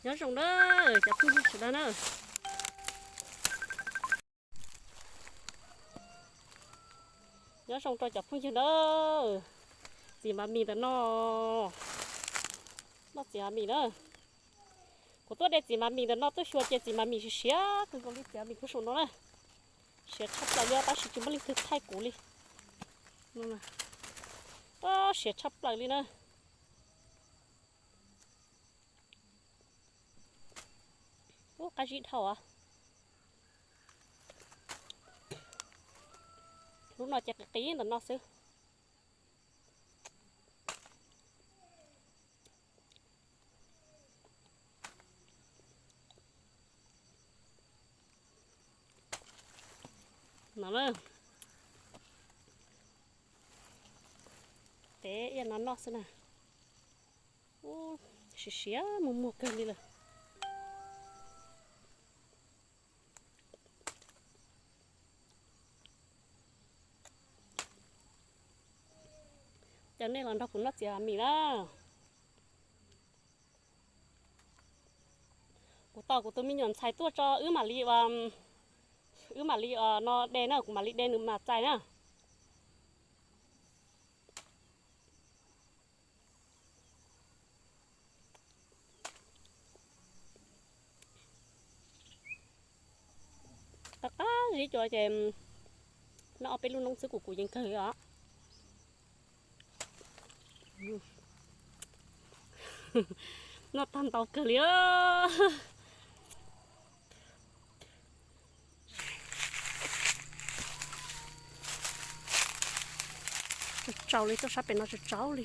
Nyob zoo na, cov phooj ywg sawv daws na. Nyob zoo rau cov phooj ywg na. Txiv mas mis ntawm no, noj txiv mas mis na. Kuv tuaj de txiv mas mis ntawm no tuaj xyuas ces txiv mas mis siav siav kawg nkaus li, txiv mas mis kub saum no na. Siav tshaj plaws li tab sis tsis muaj leej twg thaij kuv li. Siav tshaj plaws li na. Ub, qab zib dhau. Lub no ces qis qis ntawm no xwb. No, peb ib no noj xwb na. Ub, siav siav muag muag kawg li lawm. Ces nej los nrog kuv noj txiv mis na. Kuv tos kuv tus me nyuam ntxhais tuaj tso wb mam li, wb mam li no de na, kuv mam li de nws mas txais na. Qab qab zib cua ces noj ob peb lub noob xwb kuv kuv yeej kawg li os. Noj tag ntau kawg li. Tsau li, tuaj sab pem no tsau tsau li.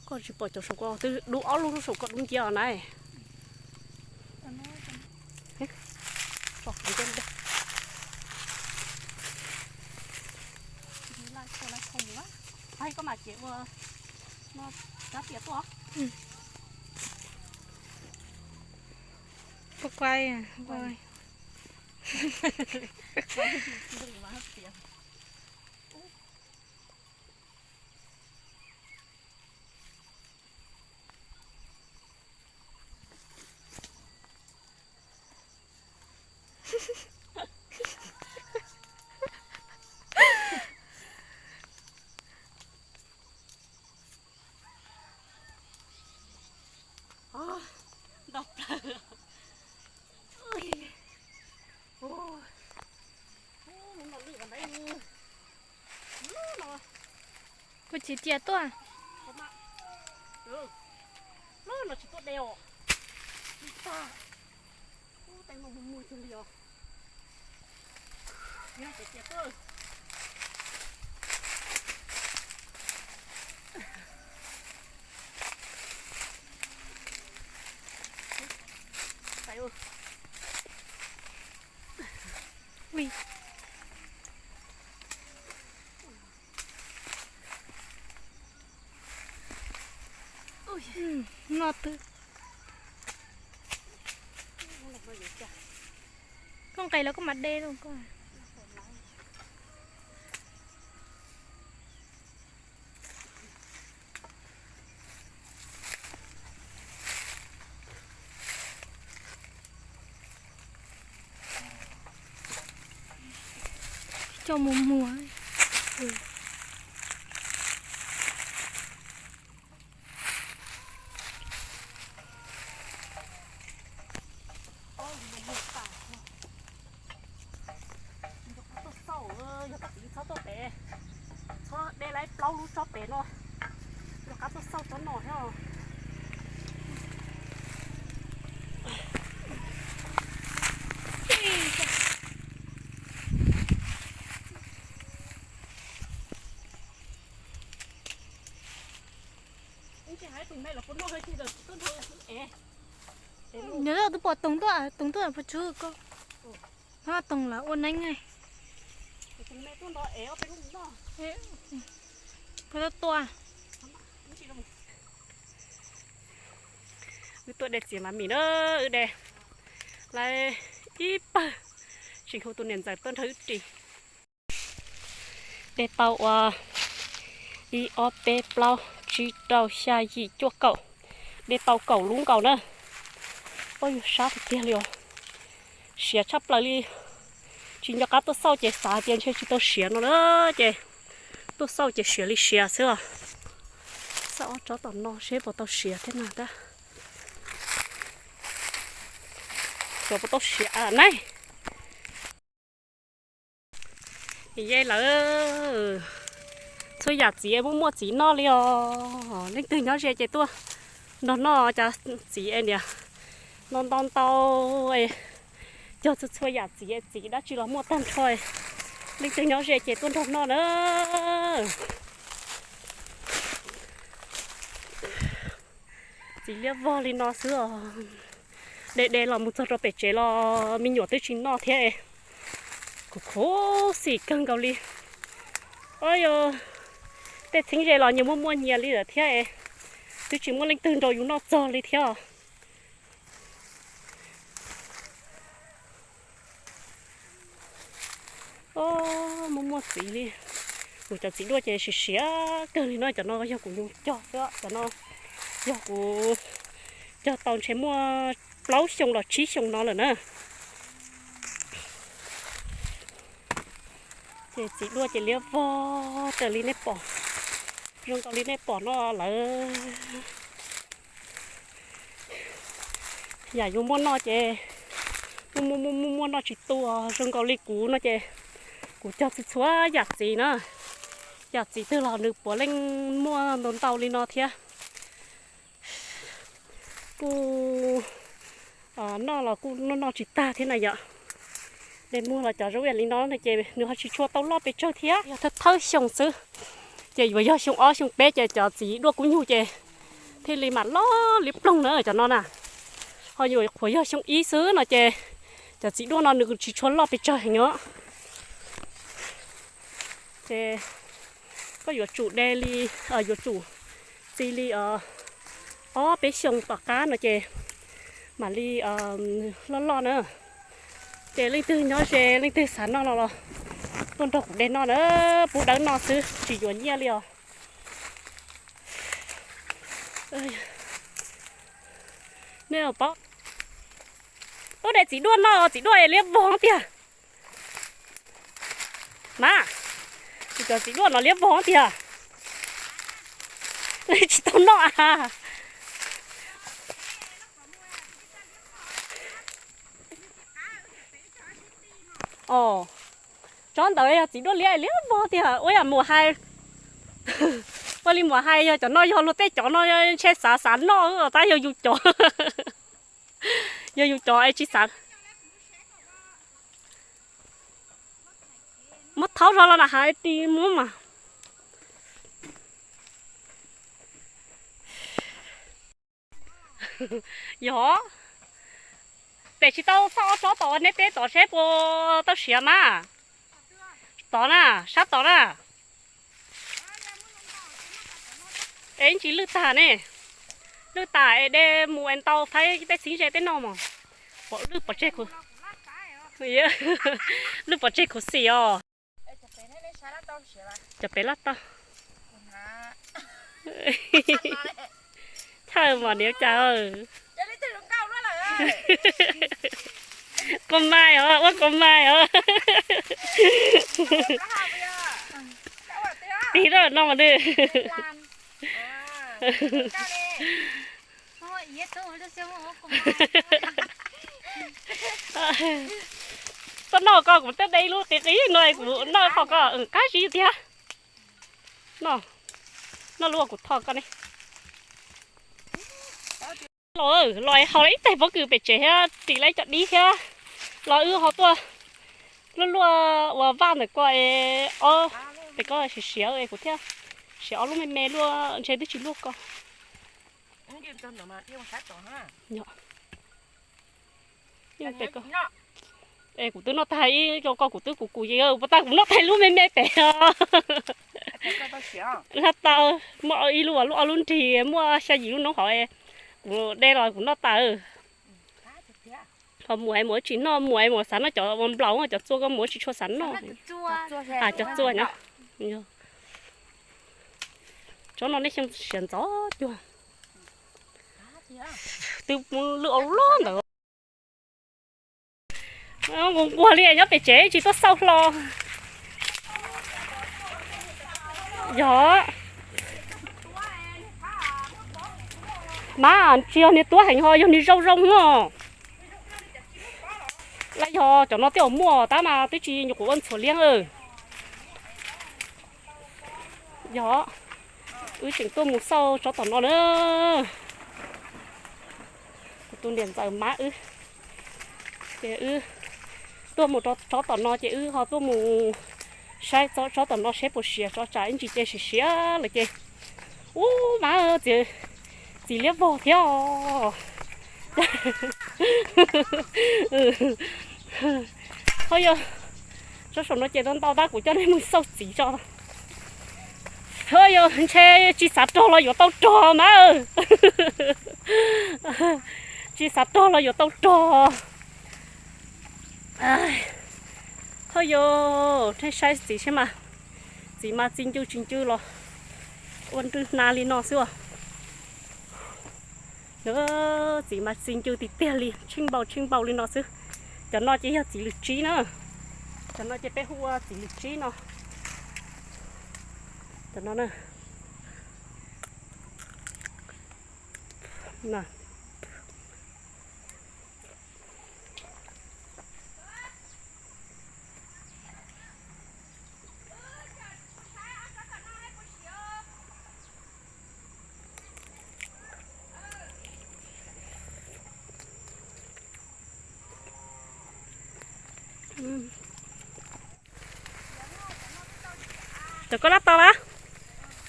Koj tsis pom cov saum ko twb dub ob lub, lub saum ko dub nciab os na. Koj mas ces ua no, rab tias tuaj. Koj quay, quay. Ntau plaws. Kuv tsis tias tuaj. Lub no tsis tuaj de os. Li tag. Ub, teeb meem muag muag cuag li os. Yog tias tias tuaj. Ui. Noj twb. Koj nqes los koj mam de rau koj. Coj mus muag. Yog koj txiv txhob tuaj pem, txhob de lawm plaub lub tsob pem no, rov qab tuaj xauj tsob no thiab. Nyob twb pom toog tuaj, toog tuaj puas tswv koj. Ho toog los ua neeb. Puas tua. Wb tuaj de txiv mas mis na, wb de lawm ib pawg, tsis hu tus niam ntxawm tuaj nrog wb ris. De tau ua ib ob peb plaub tsib rau xya yim cuaj kaum, de tau kaum lub nkaus na. Oj, yus sab tiag tiag li os. Siav tshaj plaws li. Tsis nco qab tuaj xauj ces xav hais tias ntshe tsis tau siav no na, ces tuaj xauj ces siav li siav xwb os. Xauj ob tsob tom no seb puas tau siav thiab na tab. Xyov puas tau siav na. Yej lawm, txhua yam txiv muaj muaj txiv noj li os. Leej twg nyob ze ces tuaj nrog noj cov txiv es niam no ntau ntau, cog txhua txhua yam txiv, txiv dab tsi los muaj tag nrho. Leej twg nyob ze ces tuaj nrog noj na. Txiv liab vog li no xwb os. De de los mus txog rau pem tsev los me nyuam twb tsis noj thiab. Khuv khuv xim kawg nkaus li. Oj, yog tej txheeb ze los nyias muaj muaj nyias li lawm thiab, twb tsis muaj leej twg nrog yus noj txog li thiab. Muaj muaj txiv li. Kuv cov txiv duaj ces siav siav kawg li no. Cov no yog kuv nyuam cog xwb, cov no yog kuv cog tau ntshe muaj plaub xyoo los tsib xyoo no lawm na. Ces txiv duaj ces liab vog raws li nej pom, zoo nkaus li nej pom no lawm. Yam yus muaj noj ces muaj muaj muaj muaj noj tsis tuaj. Zoo nkaus li kuv no ces kuv cog txhua txhua yam txiv na. Yam txiv twg los nws puav leej muaj ntau ntau li no thiab. Kuj noj los kuj noj noj tsis tag thiab na yom. De muag los cov zoo ib yam li no no ces nws ho tsis tshua tau loj pes tsawg thiab, yog thawj thawj xyoo xwb. Ces yuav yog xyoo ob xyoo peb ces cov txiv duaj kub nyuj ces thiaj li mam loj li ploog na cov no na. Ho yuav qhuav yog xyoo ib xwb no ces cov txiv duaj no nws tsis tshua loj pes tsawg heev os. Ces koj yuav tsum de li, yuav tsum txi li ob peb xyoo tom qab no ces mam li loj loj na. Ces leej twg nyob ze leej twg xav noj no los tuaj nrog kuv de noj na, pub dawb noj xwb tsis yuav nyiaj li os. Nej paub, tuaj de txiv duaj noj, txiv duaj liab vog tiag. Mas, kuv cov txiv duaj no liab vog tiag. Tsis tau noj a. Tsob ntawd yog txiv duaj liab liab vog tiag. Ua yam mus hais, ua li mus hais yog cov no yog luag tej cov no ntshe xav xav noj tab yog yus cov, yog yus cov es tsis xav. Muab thaub zog los na hais ti muab mas. Yog, pem tsis tau xauj ob tsob tom neb teb tod seb puas tau siav mas. Tod na, sab tod na. Es ntsis lwj tag ne, lwj tas es de mus es ntau faib tej txheeb ze tej noj mog. Pom lwj pov tseg, lwj pov tseg khuv xim os. Cov pem loj tau. Thawj mos niam cas. Kua mai os, ua kua mai os. Tig lawm no mas nws. Koj noj koj, kuv twb de ib lub qis qis no kuv noj qhov koj qab zib tiag. Noj, noj lub uas kuv tho koj ne. Los, los haus ib tais pob kws pem tsev thiab ris lawv cov dib thiab. Los wb ho tuaj luaj luaj ua vaj ntawm ko es ob, pem ko siav siav es kuv thiaj siav ob lub me me luaj ntshe twb tsis luaj ko. Es kuv twb noj tag ib co ko, kuv twb kuv kuv ces puas tag kuv noj tag lub me me pem os. Noj tau, muaj ib lub, lub ob lub nrig muaj xya yim lub noob hauv, kuv de los kuv noj tas. Ho muam es muam tsis noj, muam es muam xav noj cov uas nplaum cov txua ko, muam tsis tshua xav noj. Cov txua no. Tsob no nej xyoo siav ntxov cuag. Twb lwj au loj ntawd. Nquag nquag li nyob pem tsev tsis tuaj xauj hlo. Yog, mas tsis yog niag tuab heev ho yog niag zoo zoo no. Lawv yog cov no twb muaj tab mas twb tsis nyuam qhuav ua ntxhuav liab. Yog, wb tseem tuaj mus xauj tsob tom no na. Tus niam ntxawm mab wb, ces wb tuaj mus rau tsob tom no ces wb ho tuaj mus saib tsob tom no seb puas siav tso tsam ib ntsis ces siav siav lawm ces. Ub, mab, txiv liab vog thiab os. Ho yog, tsob saum no ces ntau ntau tab kuv coj nej mus xauj txiv tso. Ho yog ntshe tsis xav rog los yuav tau rog mas. Tsis xav rog los yuav tau rog. Ho yog, nej saib txiv seb mas, txiv mas txi ncw tsis ncw los ua nrwg hnav li no xwb os. Txiv mas txi ncw tiag tiag li, tsheej npaum tsheej npaum li no xwb. Cov no ces yog txiv lws tsib na. Cov no ces peb hu ua txiv lws tsib no. Cov no na. Cov koj lab tau las?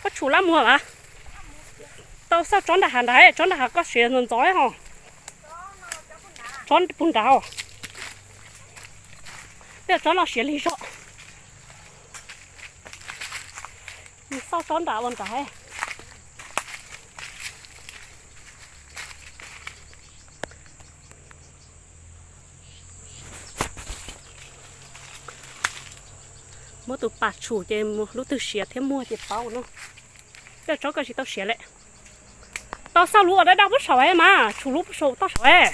Koj tshum lab muag las? Tau xauj tsob nram hav nrad, tsob nram hav koj siav ntxov ntxov ho. Tsob puag nrad os. Tej tsob no siav lig zog. Xauj tsob nram ua nrad. Muab tus pas tshum ces mus lub twg siav thiab muag ces paub no. Tej tsob koj tsis tau siav lawm. Tau xauj lub uas dawb dawb pub saum mas tshum lub pub saum toj saum.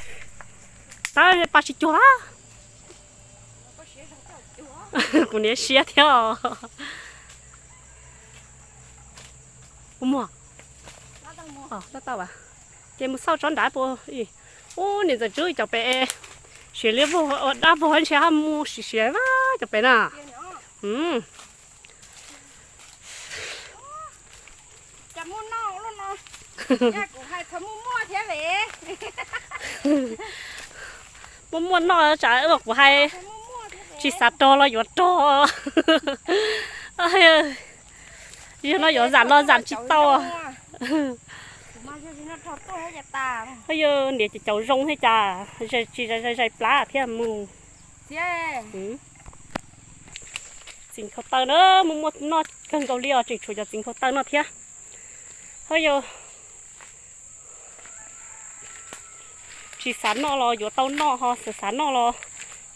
Tab pas tsis cuag. Kuv niam siab thiab. Kuv muag. Tau tau as. Ces mus xauj tsob nrad puas. Ub, niam ntxawm Tswb cov pem siav liab vog dab vog ntshe haj mus siav siav cov pem na. Muaj muaj noj tsam kuv hais tsis xav rog los yuav rog. Yog no yuav zam los zam tsis tau. Yog niam ces cov zoo thiab cas tsis zais zais plab thiab mus. Txiv nkhaus taw na, muaj muaj noj kawg nkaus li os, tseem tshuav cov txiv nkhaus taw no thiab. Ho yog tsis xav noj los yuav tau noj, ho xav xav noj los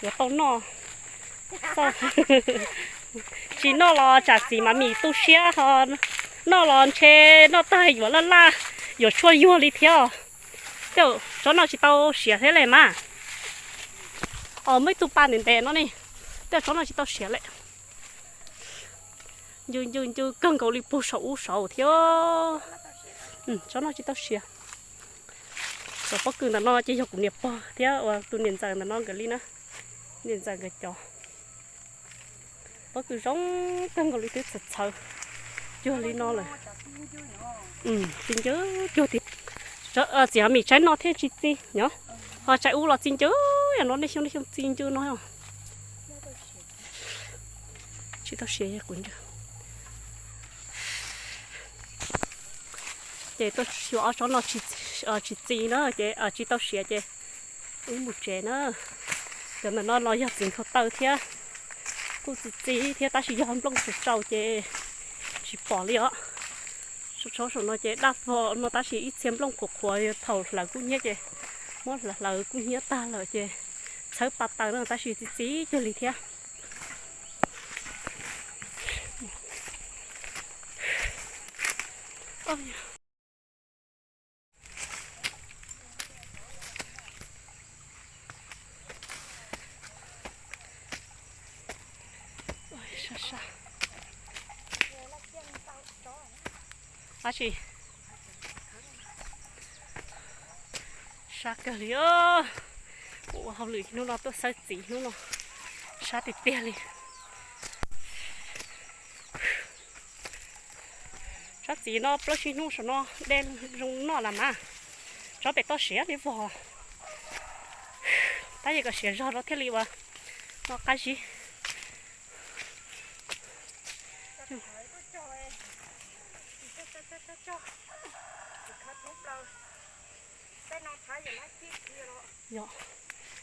yuav tau noj. Tsis noj los tsam txiv mas mis tu siab, ho noj los ntshe noj tag yuav laj laj, yuav tshuaj yuag li thiab. Tej tsob no tsis tau siav thiab li mas. Os, muaj ib tug pas ntev ntev no ne. Tej tsob no tsis tau siav lawm. Ncw ncw ncw kawg nkaus li puag saum ub saud thiab. Tsob no tsis tau siav. Cov pob kws ntawm no ces yog kuv niam pog thiab uas tus niam ntxawm ntawm no nkawd li na. Niam ntxawm nkawd cov pob kws zoo kawg nkaus li twb txhawv txhawv cuag li no lawm. Txi ncw cuag tiag. Txiv ho mis tsaib no thiaj tsis txi nyob, ho tsaib ub los txi ncw. Yog no nej xyoo nej xyoo txi ncw no. Tsis tau siav kuv ncw. Ces tuaj xyuas ob tsob no tsis txi na ces tsis tau siav ces wb mus tsev na. Cov ntawm no los yog txiv nkhaus taw thiab, kuj txi txi thiab tab sis yog nplooj tsaus tsaus ces tsis pom li os. Tsob saum no ces daj vog no tab sis ib txhia nplooj qhuav qhuav thaum hlawv kub hnyiab ces muab hlawv hlawv kub hnyiab tag lawm ces txhawb pa taws no tab sis txi txi cuag li thiab. Tab sis sab kawg li. Ua hauj lwm hnub no tuaj xawb txiv hnub no, sab tiag tiag li. Tsob txiv no plaub tsib hnub saum no de zoo noj las mas. Tsob pem toj siav li vog, tab yeej kom siav zog rau thiaj li ua noj qab zib.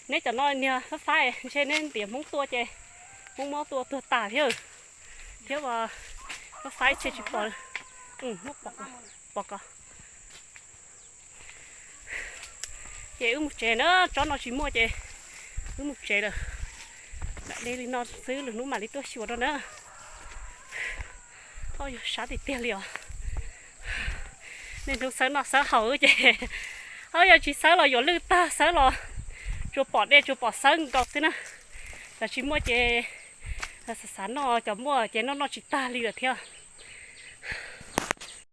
Neb cov no niag fab fab ntshe neb ntiav Hmoob tua ces Hmoob muab tua tuag tas thiab. Thiab ua fab fab ib txhia tsis pom. Pom ko. Ces wb mus tsev na, tsob no tsis muaj ces wb mus tsev lawm. Lam de li no xwb lwm hnub mam li tuaj xyuas rau na. Au yog sab tiag tiag li os. Niaj hnub xawb noj xawb haus ces, au yog tsis xawb los yuav lwj tag, xawb los tsuas pom dej tsuas pom xawb nkaus xwb na. Cov tsis muaj ces xav xav noj, cov muaj ces noj noj tsis tag li lawm thiab.